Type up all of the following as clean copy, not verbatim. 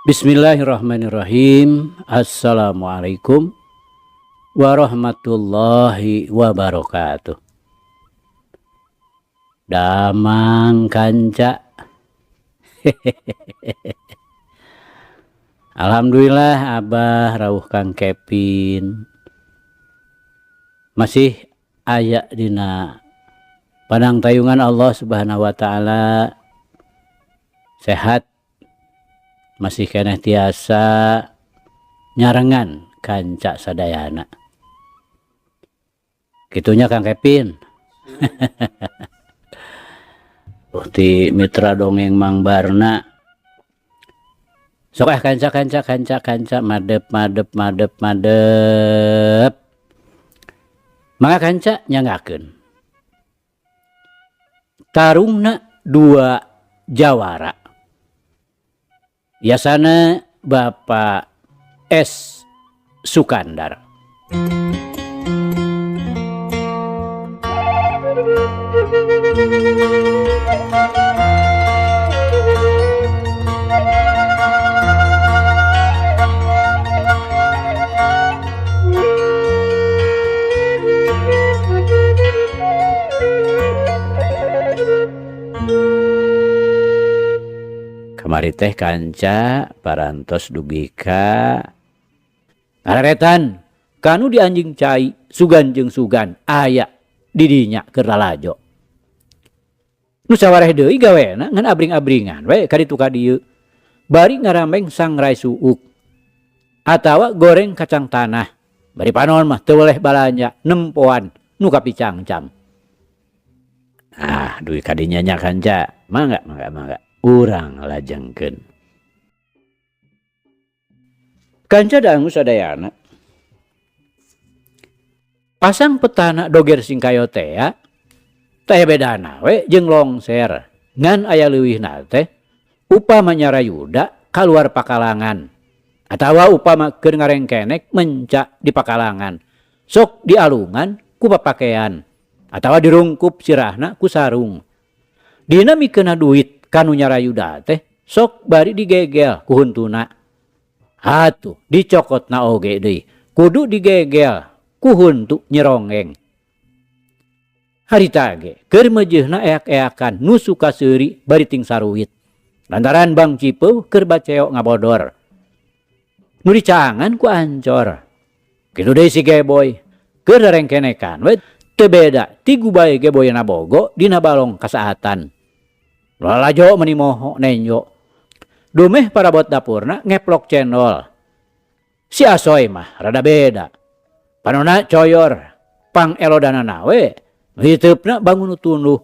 Bismillahirrahmanirrahim. Assalamualaikum warahmatullahi wabarakatuh. Damang kanca. Alhamdulillah Abah rawuh Kang Kevin masih aya dina panang tayungan Allah Subhanahu wa taala, sehat, masih keneh tiasa nyarengan kanca sadayana. Kitu nya, Kang Kevin. Ti mitra dongeng Mang Barna. Sok ah, kanca, kanca, kanca, kanca, madep, madep, madep, madep. Mangga kanca, nyanggakeun. Tarungna dua jawara. Yasana Bapak S. Sukandar. Kamari teh kanca parantos dugi ka ngareretan kanu dianjing cai sugan jeung sugan aya didinya keur lalajo. Nu sawareh deui gawena ngan abring-abringan we ka ditu ka dieu. Bari ngarameng sangrai suuk atawa goreng kacang tanah. Bari panon mah teu weleh balanja nempoan nu kapicangcam. Ah, dugi ka dinya nya kanca. Mangga, mangga, mangga. Urang lajengkeun. Kanca dangu sadayana. Pasang petana doger singkayo tea, teh bedana we jeung longser. Ngan aya leuwihna teh upama nyarayuda kaluar pakalangan atawa upama keur ngarengkenek menca di pakalangan. Sok dialungan ku papakean atawa dirungkup sirahna ku sarung. Dina mikeuna duit kanu nyarayuda teh sok bari digegel ku huntuna. Atuh dicokotna oge deui kudu digegel ku huntu nyerongeng. Harita ge keur meujeuhna eak-eakan nu suka seuri bari ting saruit. Lantaran Bang Cipeuh keur baceo ngabodor. Nu dicaangan ku ancor. Kitu deui si Geboy keur rengkenekan we teu beda ti gubay Geboyna bogo dina balong kasaatan. Lalajo meni moho nenjo. Dumeh parabot dapurna ngeplok cendol. Si Asoy mah rada beda. Panona coyor, pang elodana nawe, hiteupna bangun tunduh.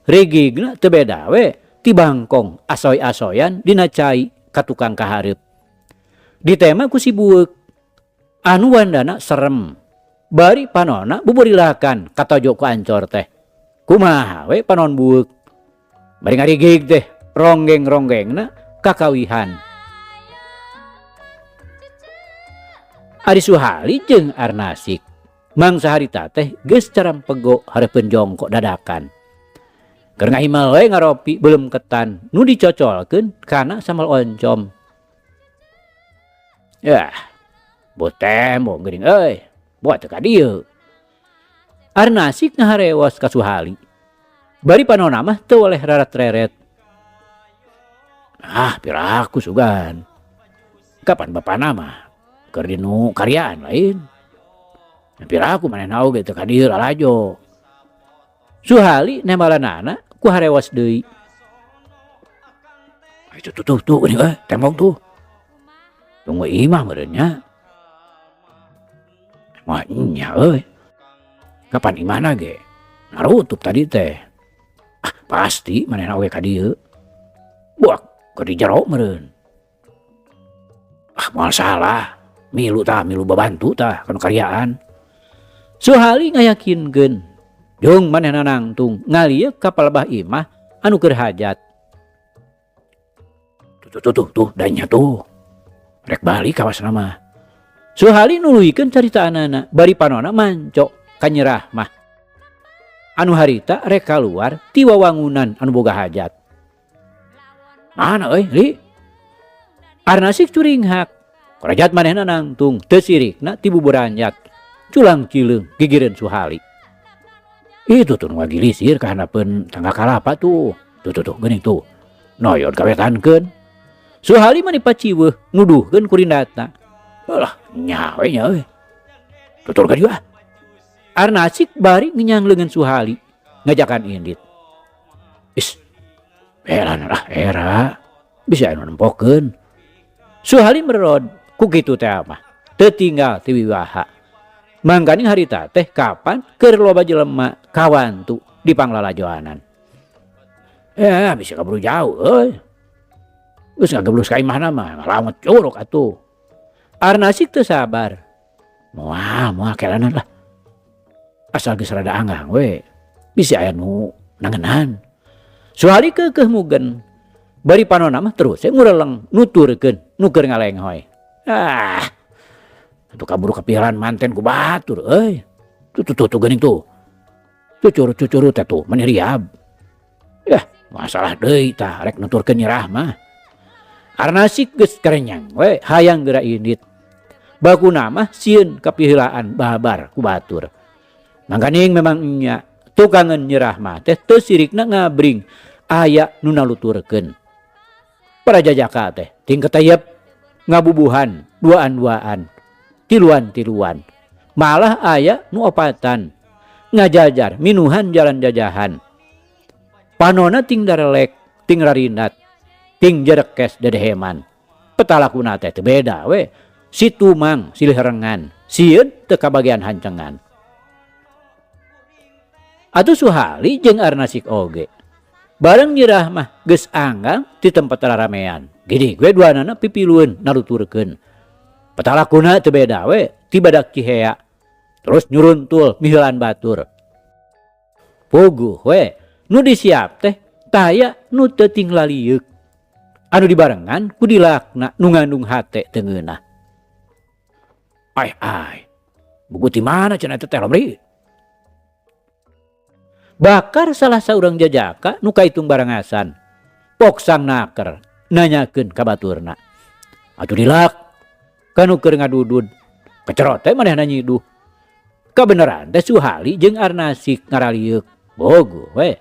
Rigigna teu beda we ti bangkong asoy-asoyan dina cai ka tukang kahareup. Ditema ku si bueuk. Anu wandana serem. Bari panona buburilakan katojo ku ancor teh. Kumaha we panon bueuk. Bari ngarigig teh ronggeng-ronggengna kakawihan. Ari Suhali jeung Arnasik mangsa harita teh geus carampego hareupeun jongkok dadakan. Keur ngahimel we ngaropi beuleum ketan nu dicocolkeun kana sambal oncom. Yah, beuh tembong geuning euy, buat teu ka dieu. Arnasik ngaharewas ka Suhali. Bari panona mah teu weleh rarat-reret. Ah, piraku sugan. Kapan bapana mah keur dinu karyaan lain. Piraku manehna oge teu ka dieu lalajo. Suhali nembalanana ku harewas deui. Itu tuh tuh tuh geuning euy, tembong tuh. Tunggu imah meureun nya. Mah nya euy. Kapan imahna ge? Ngarutup tadi teh. Ah, pasti manehna oge ka dieu. Buak keur di jero meureun. Ah, moal salah. Milu tah, milu babantu tah kana karyaan. Suhali ngayakinkeun. Jeung manehna nangtung ngalieuk ka palebah imah anu keur hajat. Tuh tuh tuh tuh, tuh danya tuh. Rek balik kawasna mah. Suhali nuluykeun caritaanana bari panona manco kanyerah mah. Anu harita rek kaluar ti wawangunan anu boga hajat. Mana euy, Li? Arnasik curinghak. Korejat manehna nangtung teu sirikna ti buburanjat. Culang cileung gigireun Suhali. Itu tuh nu ngagilisir ka handapeun tangga kalapa tuh. Tuh tuh tuh geuning tuh. Noyod kawetankeun. Suhali mah dipaciweuh nuduhkeun kurindatna. Alah nya we nya euy. Tuturkeun juga. Arnasik bari ngenyang leungeun Suhali ngajakan indit. Is, era lah era. Bisa anu nempokeun. Suhali merod ku kitu teh mah. Teu tinggal ti wiwaha. Mangkaning harita teh kapan keur loba jelema kawantu di panglalajoanan. Ya bisa kaburu jauh euy. Geus ngageblus ka imahna mah ngalamet curug atuh. Arnasik teu sabar. Moal moal kelanan lah. Asal geus rada anggang we. Bisi aya nu nangenan. Suhali keukeuh mugen. Bari panona mah terus we ngureleng nuturkeun nu keur ngalenghoy. Ah. Atuh kaburu kapiharan manten ku batur euy. Tuh tuh tuh, tuh geuning tuh. Cucur-cucur teh tuh meni riab. Yah, masalah deui tah rek nuturkeun nyerah mah. Arnasik geus karenyang we hayang geura indit. Bakuna mah sieun kapiheulaan babar ku batur. Mangkaning memang nya tukangeun nyerah mah teh teu sirikna ngabring aya nu naluturkeun. Para jajaka teh ting ketayep ngabubuhan duaan-duaan, tiluan-tiluan. Malah aya nu opatan ngajajar minuhan jalan jajahan. Panona ting darelek, ting rarinat, ting jerekes dedeheman. Petalakuna teh teu beda we. Si tumang silih rengan, sieun teu kabagian hancengan. Atuh Suhali jeung Arnasik oge. Bareng nyerah mah geus anggang di tempat raramean. Gini gue duanana pipilueun naluturkeun. Petalakuna teu beda we, ti badak cihea. Terus nyuruntul miheulan batur. Puguh we, nu disiap teh taya nu teu ting lalieuk. Anu dibarengan ku dilakna nu ngandung hate teu ngeunah. Ai ai, buku ti mana cenah eta teh Lomri? Bakar salah saurang jajaka nu kaitung barengasan. Poksang naker nanyakeun ka baturna. Atuh dilak kanu keur ngadudud. Kecerot teh manehna nyiduh. Kabeneran teh Suhali jeung Arnasik ngaralieuk. Bogoh we.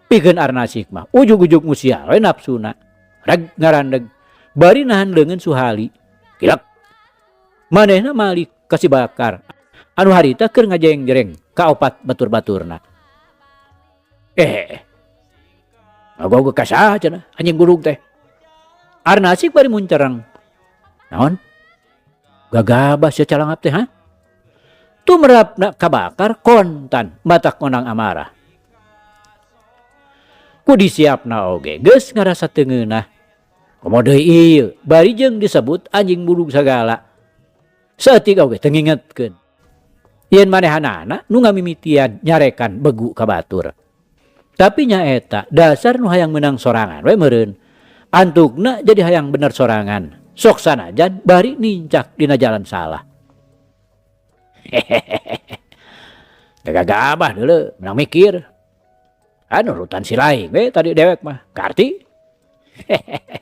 Pikeun Arnasik mah ujug-ujug musial we nafsuna. Reg ngarandeg bari nahan leungeun Suhali. Kilek. Manehna malik ka si Bakar. Anu harita keur ngajeng-jereng ka opat batur-baturna. Ngagogo ka saha cenah anjing bulug teh. Arnasik bari muncereng. Naon? Gagabah sia calangap teh ha? Tumerapna kabakar kontan matak onang amarah. Ku disiapna oge geus ngarasa teu ngeunah. Komo deui ieu bari jeung disebut anjing bulug sagala. Saeutik oge teu ngingetkeun. Yen manehanana nu ngamimitian nyarekan begu ka batur. Tapi nyaeta dasar nu hayang meunang sorangan we meureun. Antukna jadi hayang bener sorangan. Sok sanajan bari nincak dina jalan salah. Hehehe. Gagabah deuleu menang mikir. Anu rutan si laing we tadi dewek mah. Karti. Hehehe.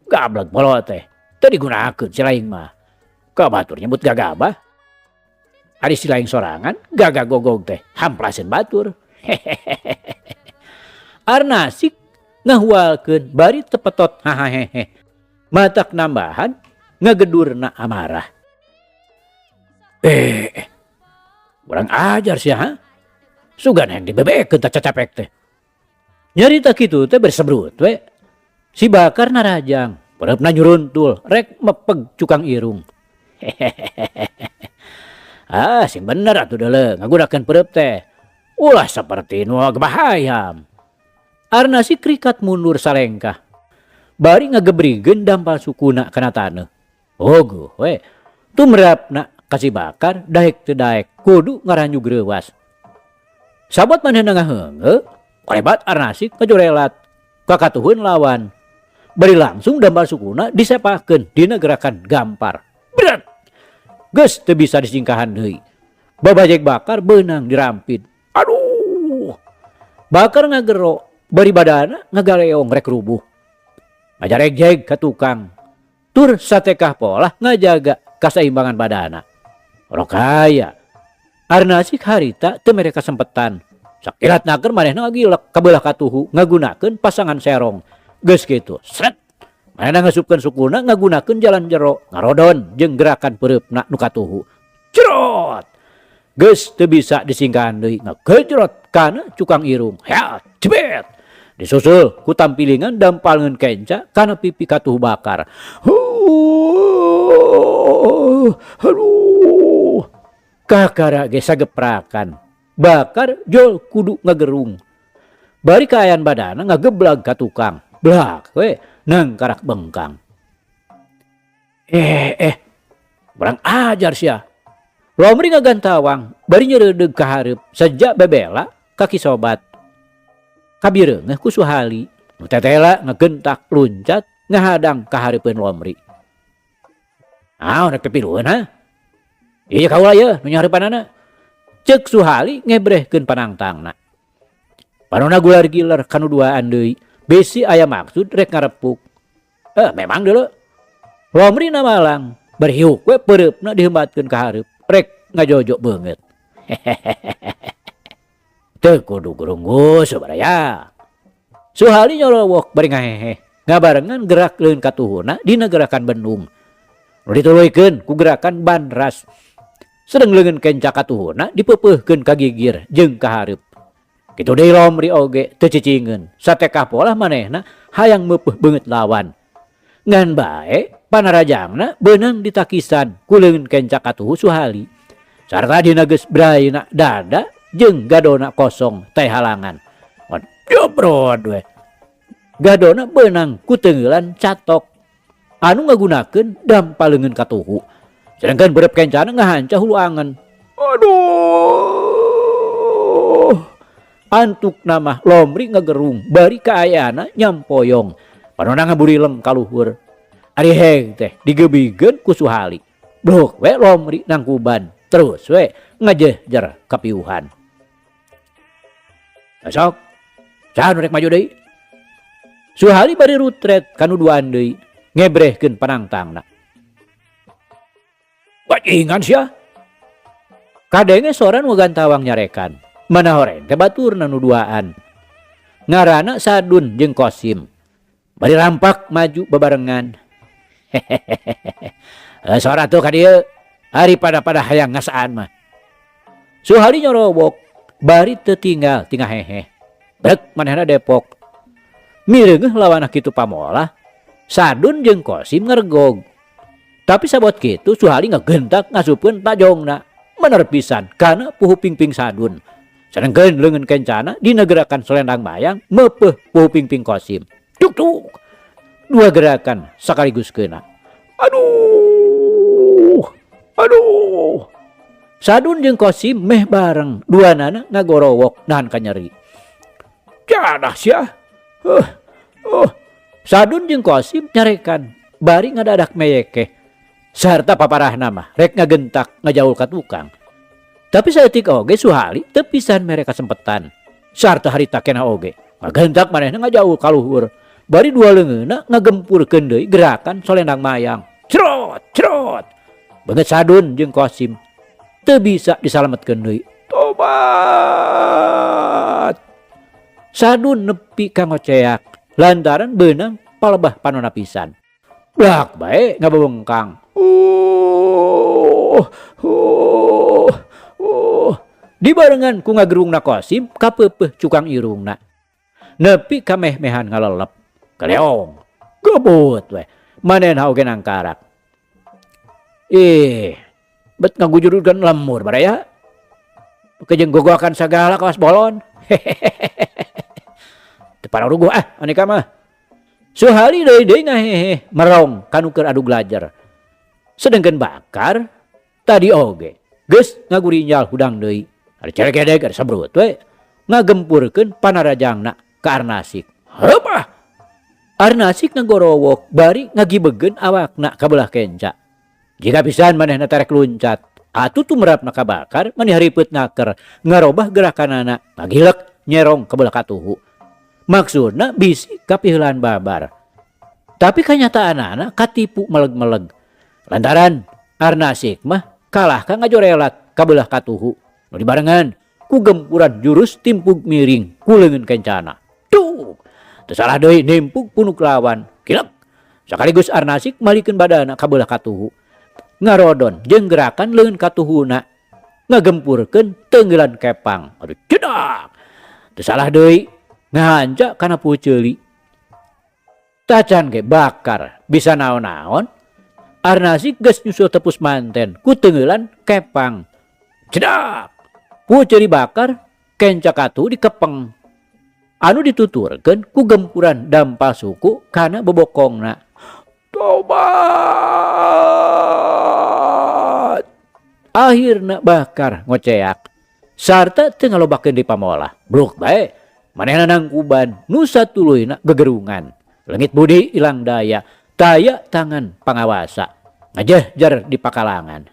Gablek polo teh. Teu digunakeun si laing mah. Ka batur nyebut gagabah. Ari si laing sorangan gagah gogog teh hamplaseun batur. Hehehe. Arnasik ngahualkeun bari tepetot hahahehe. Matak nambahan ngagedurna amarah. Kurang ajar sia ha? Sugan hayang dibebekeun tah cacapek teh. Nyarita kitu teh bersebrut we. Si Bakar narajang, pereupna nyuruntul rek mepeg cukang irung. Hehehe. Ah, sing bener atuh deuleu ngagunakeun pereup teh. Ulah saperti nu bahayam. Arnasik krikat mundur salengkah. Bari ngagebrigkeun dampal sukuna kana taneuh. Ogoh we. Tumrapna ka si Bakar daek teu daek kudu ngaranjug reuwas. Sabot manehna ngaheungeu, korebat Arnasik ngajorelat kakatuhun lawan. Bari langsung dampal sukuna disepakeun dina gerakan gampar. Berat. Geus teu bisa disingkahan deui. Babajek Bakar beunang dirampid. Aduh. Bakar ngagero bari badana ngagaleong rek rubuh. Ngajaregjeg ka tukang. Tur satekah polah ngajaga kasaimbangan badana. Rokaya. Arnasik harita teu mere kasempetan. Sakilat naker manehna ngagilek kabelah katuhu ngagunakeun pasangan serong. Geus kitu, sret. Manehna ngasupkeun sukuna ngagunakeun jalan jero, ngarodon jeung gerakan peureupna nu katuhu. Cerot. Geus teu bisa disingkahan deui, ngagejrot kana cukang irung. Hea, cebet. Disusul ku tampilingan dampalngeun kenca kana pipi katuhu bakar. Huh, aduh. Kakara ge sageprakan. Bakar jol kudu ngagerung. Bari kaayaan badana ngageblag ka tukang. Blak we nangkarak bengkang. Eh eh, kurang ajar sia. Lomri ngagantawang bari nyereudeg ka hareup seja bebela ka Ki Sobat. Kabireungeuh ku Suhali. Nu tetela ngagentak luncat ngahadang ka hareupeun Lomri. Naon rek pipilueun ha? Ieu kaula yeuh nu nyareupanana. Ceuk Suhali ngebrehkeun panangtangna. Panona gular giler kanu duaan deui. Bisi aya maksud rek ngarepuk. Eh, memang deuleu. Lomri na malang, berhiuk we peureupna dihembatkeun ka hareup, rek ngajojo beungeut. Teu kudu gurunggus baraya. Suhali nyorowok bari ngahehe, ngabarengan gerak leun katuhuna dina gerakan bendung. Nu dituluykeun ku gerakan banras. Sedeng leungeun kenca katuhuna dipeupeuhkeun ka gigir jeung ka hareup. Kitu deui Lomri oge teu cicingeun, satekah polah manehna hayang meupeuh beungeut lawan. Ngan bae panarajangna beunang ditakisan ku leungeun kenca katuhu Suhali. Sarta dina geus braina dada jeung gadona kosong teh halangan. Ngan jebrot we. Gadona beunang ku teungeulan catok anu ngagunakeun dampa leungeun katuhu. Sedangkan berep kencana ngahanca hulu angen. Aduh. Antuk nama Lomri ngagerung bari kaayana nyampoyong. Panona ngaburileng kaluhur. Ari heg teh digebigeun ku Suhali. Blok we Lomri nangkuban. Terus we ngajehjer kapiuhan. Sok, saha nu rek maju deui? Suhali bari rutret kanu duaan deui, ngebrehkeun panangtangna. Bajingan sia. Kadenge sora nu gantawang nyarekan. Mana horeng teh baturna nu duaan. Ngaranna Sadun jeung Kosim. Bari rampak maju bebarengan. Hehehe. Sora tuh ka dieu. Ari pada-pada hayang ngasaan mah. Suhali nyorobok bari teu tinggal tingah hehe. Brek manehna depok. Mireungeuh lawanna kitu pamolah. Sadun jeung Kosim ngeregog. Tapi sabot kitu Suhali ngagentak ngasupkeun tajongna. Bener pisan kana puhu pingping Sadun. Sedengkeun leungeun kencana dina gerakan selendang mayang meupeuh puhu pingping Kosim. Tuk tuk. Dua gerakan sekaligus kena. Aduh. Aduh. Sadun jeung Kosim meh bareng duanana ngagorowok nahan kanyeri. Jadah sia. Sadun jeung Kosim nyarekan bari ngadadak meyekeh. Sarta paparahna mah rek ngagentak ngajaul ka tukang. Tapi saeutik oge Suhali teu pisan mere kasempetan. Sarta harita kena oge ngagentak manehna ngajaul ka luhur. Bari dua leungeunna ngagempurkeun deui gerakan solendang mayang. Cerot, cerot. Beungeut Sadun jeung Kosim teu bisa disalametkeun deui. Tobat. Sadun nepi ka ngoceak lantaran beunang palebah panona pisan. Blak bae ngabebengkang. Dibarengan ku ngagerungna Kosim kapeupeuh cukang irungna. Nepi ka meh-mehan ngalelep. Kaleong. Gebut we. Manehna oge nangkarak. Ih, bet ngagujurudkan lemur baraya. Kejeng gogoakan sagala kawas bolon. Teu pararuguh ah anika mah. Suhali deui deui ngahehe merong kanu keur adu glajer. Sedengkeun Bakar tadi oge geus ngagurinjal hudang deui. Ari ceregedeg ari sabrut we ngagempurkeun panarajangna ka Arnasik. Heup ah. Arnasik ngagorowok bari ngagibegeun awakna ka belah kenca. Jika pisan manehna terek luncat, atuh tumrapna ka Bakar mani haripeup naker ngarobah gerakanana ngagilek nyerong ka belah katuhu. Maksudna bisi kapiheulaan babar. Tapi kanyataanana katipu meleg-meleg. Lantaran Arnasik mah kalah ka ngajorelat ka beulah katuhu. Nu dibarengan ku gempuran jurus timpug miring ku leungeun kencana. Tuh, teu salah deui nimpug punuk lawan. Kilek. Sakaligus Arnasik malikeun badana ka beulah katuhu. Ngarodon jeung gerakan leungeun katuhuna ngagempurkeun teunggelan kepang. Aduh cedak. Teu salah deui ngahanca kana puceuli. Tacan ge bakar bisa naon-naon. Arnasik geus nyusul tepus manten ku teunggelan kepang. Cedak. Puceuli bakar kenca katuhu dikepeng. Anu dituturkeun ku gempuran dampal suku kana bobokongna. Tobat. Akhirna bakar ngoceak. Sarta teu ngalobakeun deui pamolah. Bluk bae manehna nangkuban nu satuluyna gegerungan. Leungit budi ilang daya, taya tangan pangawasa. Ngajehjer di pakalangan.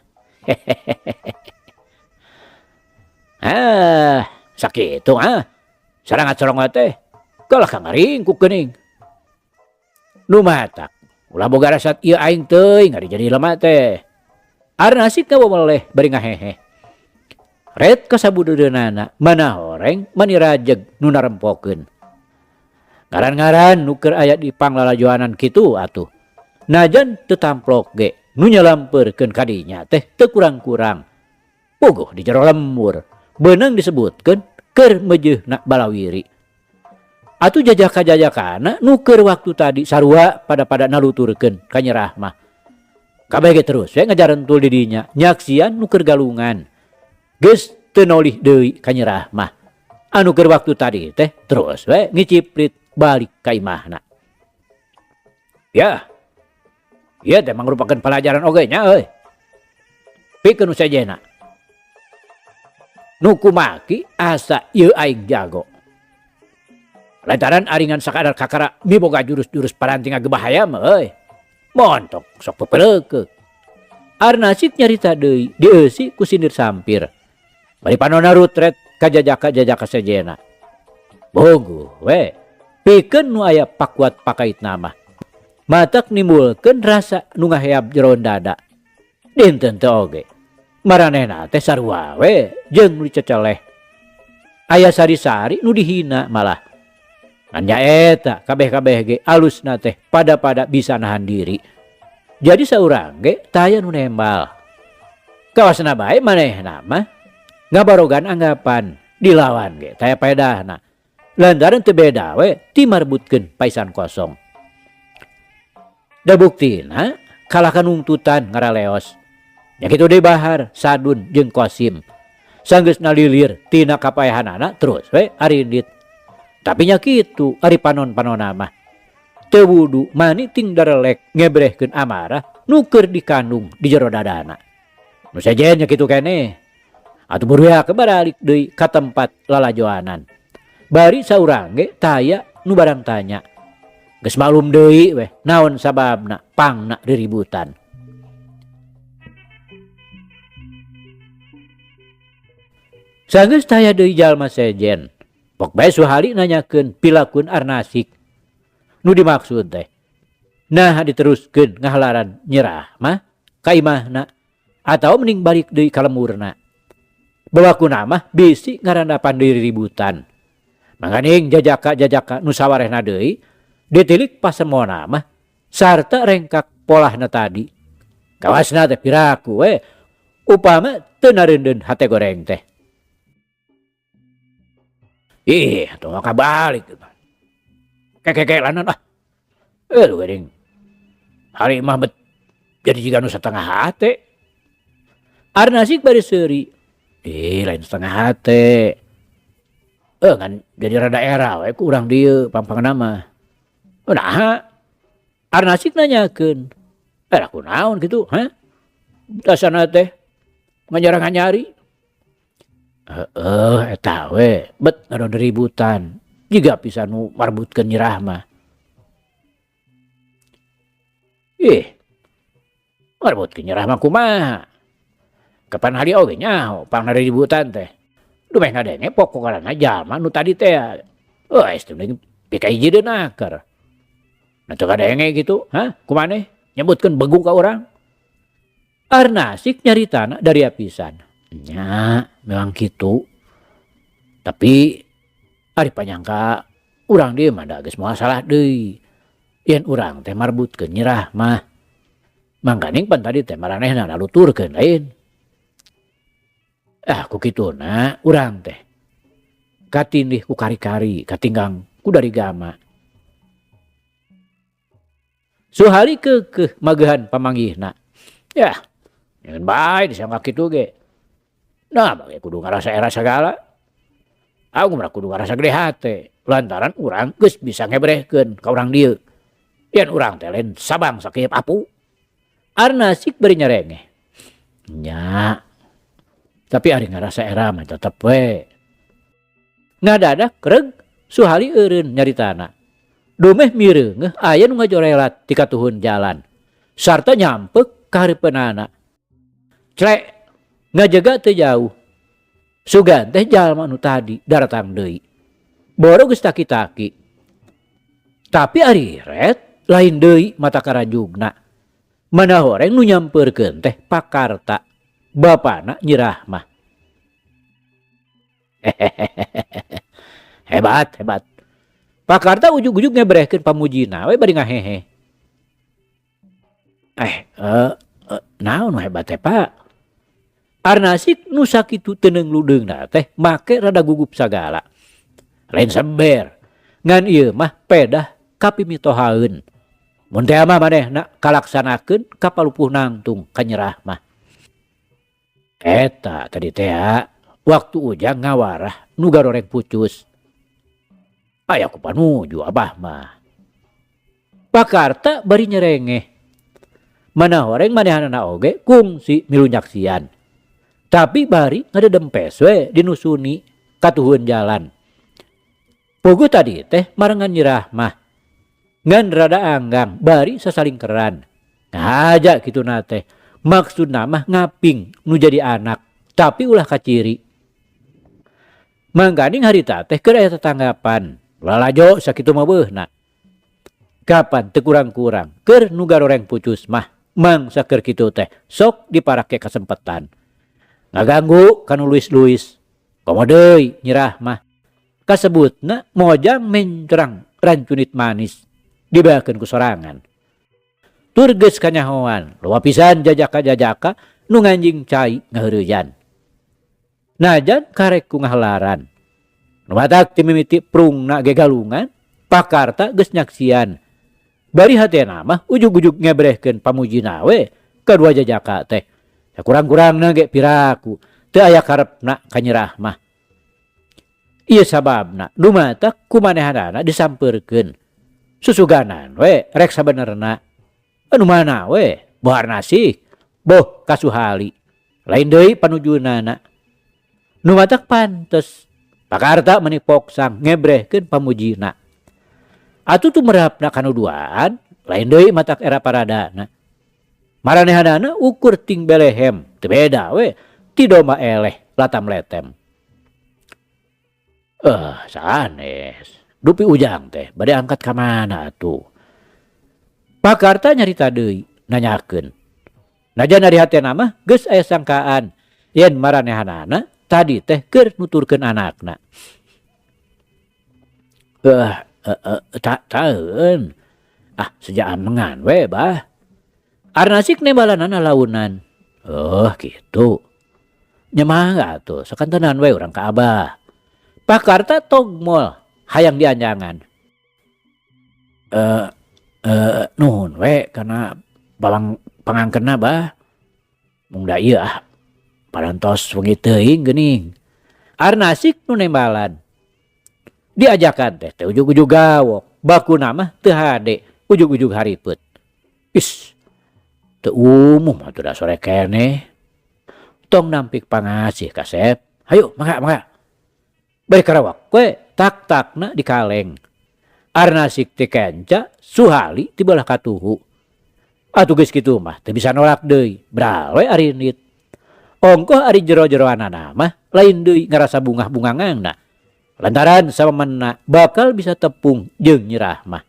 Ah, sakitu ah. Sarangat sorongot teh. Kalah ka ngaringkuk geuning. Nu matak ulah boga rasat ieu aing teuing ari jadi jelema teh. Arnasik ngawemeleh bari ngahehe. Ret kasabudeunana mana horeng mani rajeg nu narempokeun. Ngaran-ngaran nu keur aya di panglalajoanan kitu atuh. Najan teu tamplok ge nu nyalampeurkeun ka dinya teh teu kurang-kurang. Puguh di jero lembur beunang disebutkeun keur meujeuhna balawiri. Atuh jajaka-jajakana nu keur waktu tadi sarua pada-pada naluturkeun ka nyerah mah. Kabeh ge terus we ngajarentul di dinya nyaksian nu keur galungan. Geus teu nolih deui ka nyerah mah. Anu keur waktu tadi teh terus we ngiciprit balik ka imahna. Ya. Ieu teh mangrupakeun palajaran oge nya euy. Pikeun nu sejenna. Nu kumaki asa ieu aing jago. Lantaran aringan sakadar kakara miboga jurus-jurus paranti ngagebahaya mah euy. Montok sok pepeleukeuk. Arnasik nyarita deui dieusi ku sindir sampir. Bari panona rutret ka jajaka-jajaka sejenna. Bogoh we pikeun nu aya pakuat pakaitna mah. Matak nimbulkeun rasa nu ngaheab jeroan dada. Dinten teu oge. Maranehna teh sarua we jeung nu diceceleh. Aya sari-sari nu dihina malah. Ngan nyaeta kabeh-kabeh ge alusna teh pada-pada bisa nahan diri. Jadi saurang ge taya nu nembal. Kawasna bae manehna mah ngabarogan anggapan dilawan ge taya paedahna. Lantaran teu beda we ti marbutkeun paisan kosong. Da buktina kalah nungtutan ngaraleos. Nya kitu deui Bahar, Sadun jeung Kosim. Sanggeus nalilir tina kapaehanana terus we arindit. Tapi nya kitu ari panon-panonna mah. Teu wudu mani ting darelek ngebrehkeun amarah nu keur dikandung di jero dadana. Nu sejen nya kitu keneh. Atuh buruak baralik deui ka tempat lalajoanan. Bari saurang ge taya nu barang tanya. Geus maklum deui weh naon sababna pangna riributan. Sanggeus taya deui jalma sejen. Pok bae Suhali nanyakeun pilakueun Arnasik. Nu dimaksud teh nah diteruskeun ngahalaran nyerah mah ka imahna atawa mending balik deui ka lemurna. Bawakuna mah bisi ngarandapan deui riributan. Manganing jajaka-jajaka nu sawarehna deui ditilik pasemona mah sarta rengkak polahna tadi. Kawasna teh piraku we upama teu nareundeun hate goreng teh. Ih, atuh mah kabalik. Kekekelanan ah. Lu geuning. Hari mah bet jadi jiga nu satengah hate. Arnasik bari seuri. Ih, lain setengah hate. Ngan jadi rada era we ku urang dieu pangpangna mah. Naha? Arnasik nanyakeun. Kunaon kitu, ha? Dasana teh nganyara-nganyari. Heeh, eta we bet ngadon ributan. Jiga pisan nu marbutkeun nyerah mah. Ih. Marbutkeun nyerah mah kumaha? Kapan hari oge nyaho pangna ributan teh. Duh meh ngadenge pokokarana jalma nu tadi teh. Euy, geus teh pika hiji deui naker. Nah teu kadenge kitu, hah? Ku maneh nyebutkeun begu ka urang. Arnasik nyaritana daria pisan. Nya, memang kitu. Tapi ari panyangka urang dieu mah da geus moal salah deui. Yen urang teh marbutkeun Nyi Rahmah. Mangkaning pan tadi teh maranehna naluturkeun lain. Ah ku kituna urang teh katindih ku kari-kari katinggang ku darigama. Suhali keukeuh magehan pamanggihna. Yah, nyeun bae disangka kitu ge. Nah bage kudu ngarasa era sagala. Aku mah kudu ngarasa gede hate lantaran urang geus bisa ngebrehkeun ka urang dieu. Yen urang teh lain sabang sakieu apu. Arnasik bari nyarengeh. Nya. Tapi ari ngarasa era mah tetep we. Ngadadak reg Suhali eureun nyaritana. Dumeh mireungeuh aya nu ngajorelat ti katuhun jalan sarta nyampek ka hareupeunana. Clek ngajega teu jauh. Sugan teh jalma nu tadi daratang deui. Boro geus taki-taki. Tapi ari ret lain deui mata karajugna. Mana horeng nu nyampeurkeun teh Pakarta, bapana Nyi Rahmah. Hebat, hebat. Pakarta ujug-ujug ngebrehkeun pamujina we bari ngahehe. Eh, naon nu hebat teh, Pak? Arnasik nu sakitu teu neungludeungna teh make rada gugup sagala. Lain seber, ngan ieu mah pedah kapimitohaeun. Mun teh mah manehna kalaksanakeun kapalupuh nangtung ka Nyi Rahmah. Eta tadi teh waktu Ujang ngawarah nu garoreng pucus. Aya ku panuju abah mah. Pakarta bari nyerengeh. Mana horeng manehanana oge kungsi milu nyaksian. Tapi bari ngadedempes we dinusuni katuhun jalan. Puguh tadi teh marengan Nyi Rahmah. Ngan rada anggang bari sasalingkeran. Ngahaja kituna teh. Maksudna mah ngaping nu jadi anak tapi ulah kaciri. Mangkaning harita teh keur aya tetanggapan. Lalajo sakitu mah beuhna. Kapan teu kurang-kurang keur nu garoreng pucus mah mangsa keur kitu teh sok diparake kasempetan. Ngaganggu ka nu luis-luis. Komo deui Nyi Rahmah. Kasebutna mojang mencerang rancunit manis dibeakeun ku sorangan. Tur geus kanyahoan loba pisan jajaka-jajaka nu nganjing cai ngaheureuyan. Najan karek ku ngahelaran. Nu matak ti mimiti prungna ge galungan, Pakarta geus nyaksian. Bari hatena mah ujug-ujug ngebrehkeun pamujina we ka dua jajaka teh. Sakurang-kurangna ge piraku teu aya karepna ka Nyi Rahmah. Ieu sababna nu matak ku manehanana disampeurkeun. Susuganan we rek sabenerna. Anu mana we boh Arnasik, boh ka Suhali. Lain deui panujunana. Nu matak pantes Pakarta meni poksang ngebrehkeun pamujina. Atuh tumerapna kanu duaan, lain deui matak era paradana. Maranehanana ukur ting belehem, teu beda we ti domba eleh latam letem. Sanes. Dupi Ujang teh bade angkat ka mana atuh? Pakarta nyarita deui nanyakeun. Najan ari hatena mah geus aya sangkaan yen maranehanana tadi teh keur nuturkeun anakna. Taeun. Ah, seja amengan we bah. Arnasik nembalanana launan. Oh, kitu. Nya mangga atuh sakantenan we urang ka abah. Pakarta togmol hayang dianjangan. Nuhun we kana balang pangangkenna bah. Mung da ieu ah parantos wengi teuing geuning. Arnasik nu nembalan. Diajakan teh teu ujug-ujug gawok, bakuna mah teu hade, ujug-ujug haripeut. Is, teu umum atuh da sore keneh. Tong nampik pangasih kasep. Hayu mangga mangga. Bari karawak we tak-takna di kaleng. Arnasik ti kenca, Suhali ti beulah katuhu. Atuh geus kitu mah teu bisa nolak deui, bral we arinit. Ongkoh ari jero-jeroanana mah lain deui ngarasa bungah-bungangangna. Lantaran samemena bakal bisa tepung jeung Nyi Rahmah.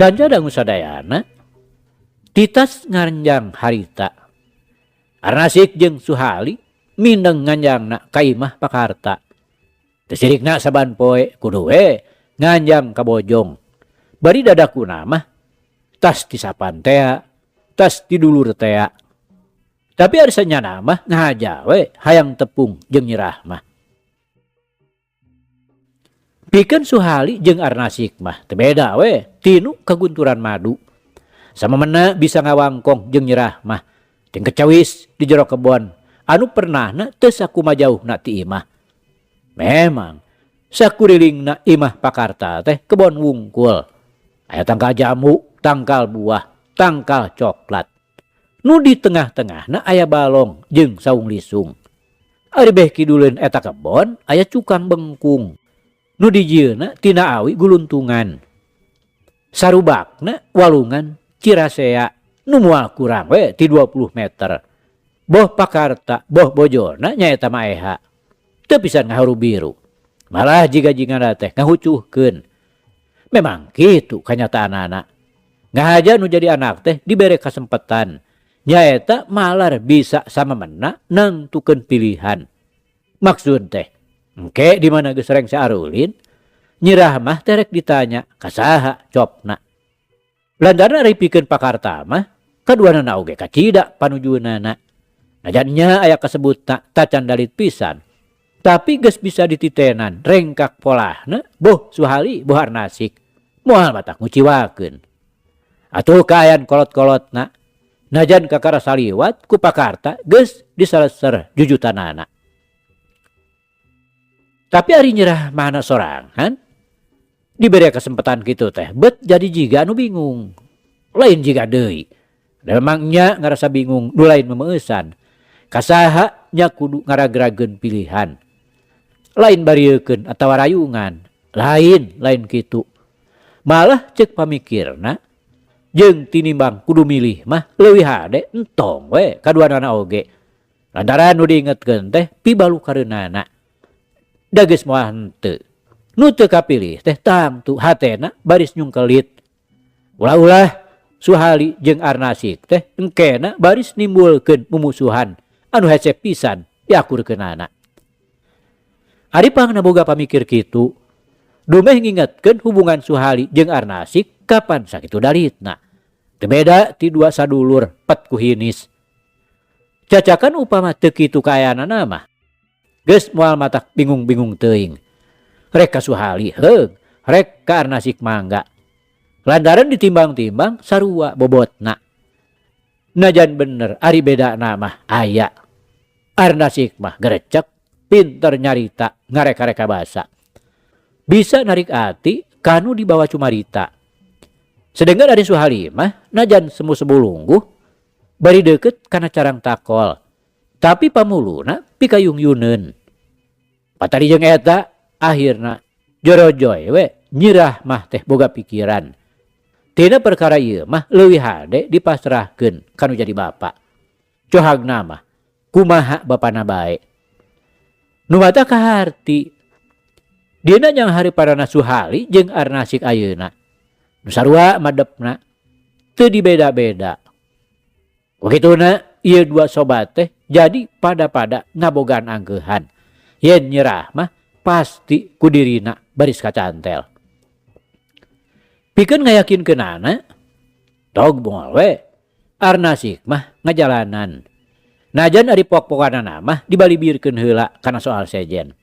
Kanca dangu sadayana titas ngaranjang harita. Arnasik jeung Suhali mindeng nganjangna ka imah Pakarta. Teu sirikna saban poe kudu we nganjang ka Bojong. Bari dadakuna mah tas ti sapan tea, tas ti dulur tea. Tapi ari sanyana mah ngahaja we hayang tepung jeung nyirah mah. Pikeun Suhali jeung Arnasik mah teu beda we tinu kagunturan madu. Samemena bisa ngawangkong jeung nyirah mah ting kecawis di jero kebon anu pernahna teu sakumajauhna ti imah. Memang sakurilingna imah Pakarta teh kebon wungkul. Aya tangkal jamu, tangkal buah, tangkal coklat. Nu di tengah-tengahna aya balong jeung saung lisung. Ari beh kiduleun eta kebon aya cukang bengkung. Nu dijieunna tina awi guluntungan. Sarubakna walungan Cirasea nu moal kurang we ti 20 meter. Boh Pakarta, boh bojona nyaeta maeha. Teu pisan ngaharu biru. Malah jiga-jigana teh ngahucuhkeun. Memang kitu kanyataanana. Ngahaja nu jadi anak teh dibere kasempetan. Nyaeta malar bisa samemena nangtukeun pilihan. Maksud teh engke di mana geus rengse arulin, nyirah mah terek ditanya kasaha copna. Lantaran ari pikeun Pakarta mah kaduanana oge kacida panujueunana. Najan nya aya kasebutna tacan dalit pisan. Tapi geus bisa dititenan rengkak polahna boh Suhali boh Arnasik. Moal matak nguciwakeun. Atuh kaayan kolot-kolotna najan kakara saliwat ku Pakarta geus disaleser jujutanana. Tapi ari nyerah mana sorangan diberi kesempatan kitu teh bet jadi jiga anu bingung. Lain jiga deui. Da memang nya ngarasa bingung nu lain memeusan. Kasaha nya kudu ngaragrageun pilihan. Lain bariekeun atawa rayungan. Lain, lain kitu. Malah cek pamikirna jeung tinimbang kudu milih mah leuwih hade entong we kaduanana oge. Lantaran nu diingetkeun teh pibalukareunana. Da geus moal henteu. Nu teu kapilih teh tangtu hatena baris nyungkelit. Ulah-ulah Suhali jeung Arnasik teh engkena baris nimbulkeun mumusuhan anu hese pisan diakurkeunana. Ari pangna boga pamikir kitu, dumeh ngingetkeun hubungan Suhali jeung Arnasik kapan sakitu dalitna. Teu beda ti dua sadulur pet ku hinis. Cacakan upama teu kitu kaayaanana mah geus moal matak bingung-bingung teuing. Rek ka Suhali heug, rek ka Arnasik mangga. Lantaran ditimbang-timbang sarua bobotna. Najan bener ari bedana mah aya. Arnasik mah gerecek, pinter nyarita, ngareka-reka basa. Bisa narik ati kanu dibawa cumarita. Sedengkeun ari Suhali mah najan semu sebulungguh bari deukeut kana carang takol. Tapi pamuluna pikayung-yuneun. Patali jeung eta akhirna jorojoy we nyirah mah teh boga pikiran. Tina perkara ieu mah leuwih hade dipasrahkeun kanu jadi bapa. Cohagna mah kumaha bapana bae. Nu mata kaharti. Dina jang hareupanana Suhali jeung Arnasik ayeuna. Nu sarua madepna teu dibeda-beda. Wakituna ieu dua sobat teh jadi pada-pada ngabogaan angkeuhan. Yen nyerah mah pasti kudirina baris kacantel. Pikeun ngayakinkeunana tog moal we Arnasik mah ngajalanan. Najan ari pok-pokanana mah dibalibirkeun heula kana soal sejen.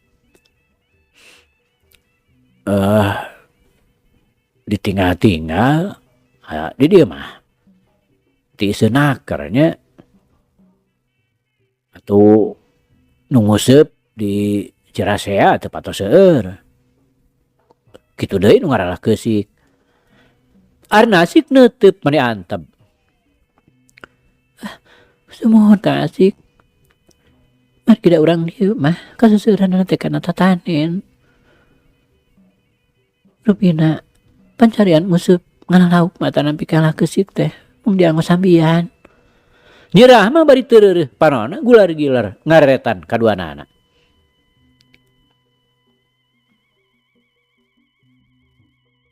Ditinggal-tinggal di dieu mah ti seunaker nya atuh nu nguseup di Cirasea teu patos seueur. Kitu deui nu ngaralah keusik. Arnasik neuteub mani antep. Sumuhun Kang Asik. Margi da urang dieu mah kasuseuranana teh kana tatanen. Rupina pancarian nguseup ngalalauk mata nampi kalah keusik teh mung dianggo sambian. Nyerah mah bari teu reureuh panona gular-gilar ngareretan kaduanana.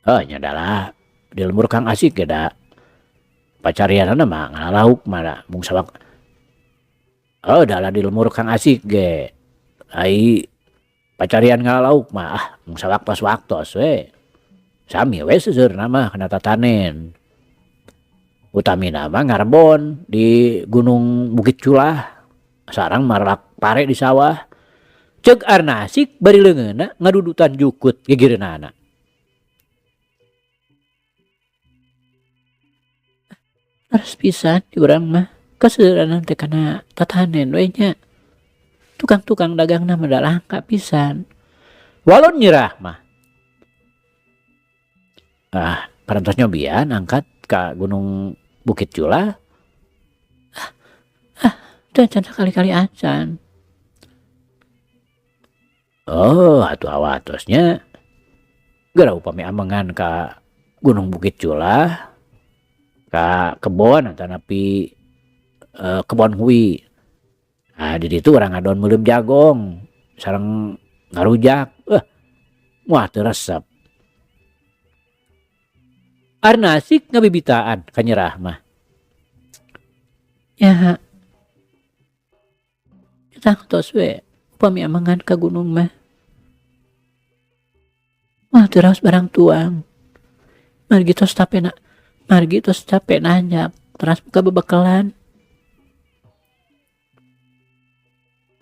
Oh nya dalah Di lembur Kang Asik ge da pacarianana mah ngala lauk mah da mung sawak oh da di lembur Kang Asik ge ai pacarian ngala lauk mah ah mung sawaktos-waktos we. Sami we seuseurna mah kana tatanen. Utamina mah ngarebon di Gunung Bukit Culah sareng marelak pare di sawah. Ceuk Arnasik bari leungeunna ngadudutan jukut gigireunana. Leres pisan di urang mah kaseuranan teh kana tatanen we nya. Tukang-tukang dagangna mah da langka pisan. Walon nyerah mah. Ah, parantos nyobian angkat ka Gunung Bukit Culah. Ah, ah, teu acan sakali-kali acan. Oh, atuh awatos nya. Geura upami amengan ka Gunung Bukit Culah, ka kebon atanapi kebon hui. Nah, di ditu urang ngadon meuleum jagong sareng ngarujak. Eh, moal teu resep. Arnasik ngabibitaan ka nyerah mah. Nya, tangtos we upami amengan ka gunung mah. Moal teu raos barang tuang. Margi tos tape na, margi tos tape nanjak teras buka bebekelan.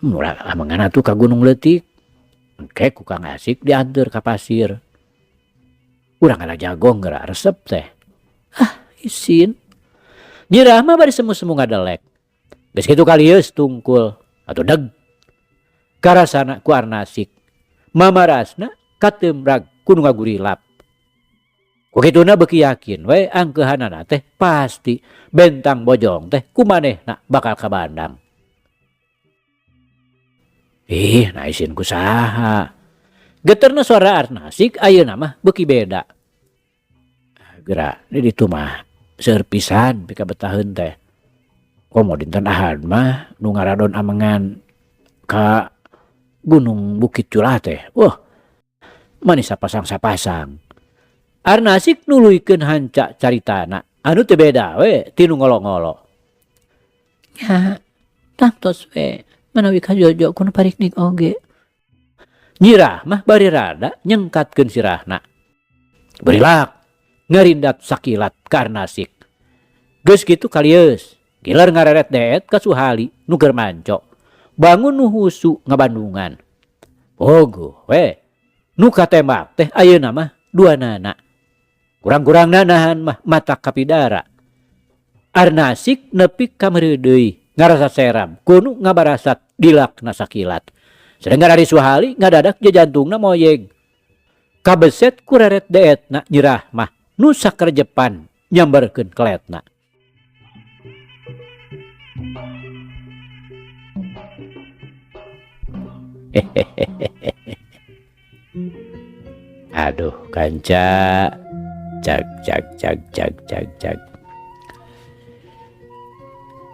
Murah amengan atuh ka gunung leutik. Engke ku Kang Asik dianteur ka pasir. Urang ngala jagong geura resep teh. Ah, isin. Nyi Rahma bari semu-semu ngadelek. Geus kitu kalieus tungkul atuh deg. Karasana ku Arnasik. Mamarasna kateumrag ku nu ngagurilap. Ku kituna beuki yakin we angkeuhanana teh pasti bentang bojong teh ku manehna bakal kabandang. Ih, nah isin ku saha. Geterna suara Arnasik ayeuna mah beuki beda. Geura di ditu mah seueur pisan pikabetaheun teh. Komo dinten Ahad mah nu ngaradon amengan ka Gunung Bukit Culah teh. Wah, manis sapasang-sapasang. Arnasik nuluykeun hanca caritana anu teu beda we ti nu ngolo-ngolo. Nya, tangtos we manawi kajojo ku nu pariknik oge. Nyi Rahmah bari rada nyengkatkeun sirahna. Berilak ngarindat sakilat ka Arnasik. Geus kitu kalieus, giler ngareret deet ka Suhali nu keur manco. Bangun nu husu ngabandungan. Pogoh we, nu katembak teh ayeuna mah duanana. Kurang-kurangna nahan mah matak kapidara. Arnasik nepi ka meureudeuy ngarasa seram ku nu ngabarasat dilakna sakilat. Sedengkar ari Suhali ngadadak jajantungna moyeg. Kabeset ku reret deetna Nyi Rahmah nu sakerejepan nyamberkeun keletna. Aduh kanca cag cag cag cag cag cag.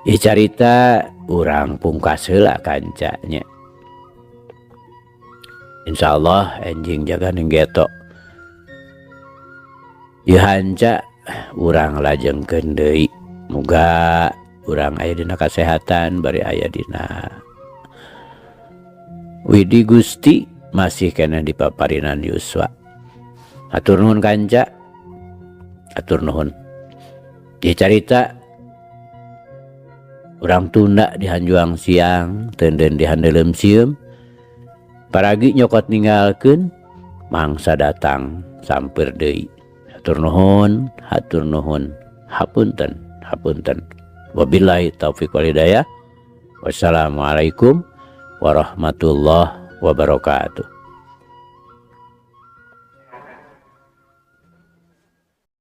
Ieu carita urang pungkas heula kanca nya. Insyaallah enjing jaga ning geto. Ieu hanca urang lajengkeun deui. Muga urang aya dina kasehatan bari aya dina Widi Gusti masih keneh di paparinan yuswa. Hatur nuhun kanca. Hatur nuhun. Ieu carita urang tunda di hanjuang siang teunden di handeuleum sieum. Paragi nyokot ninggalkeun mangsa datang sampeur deui. Hatur nuhun, hatur nuhun, hapunten, hapunten. Wabillahi taufik wal hidayah. Wassalamualaikum warahmatullahi wabarakatuh.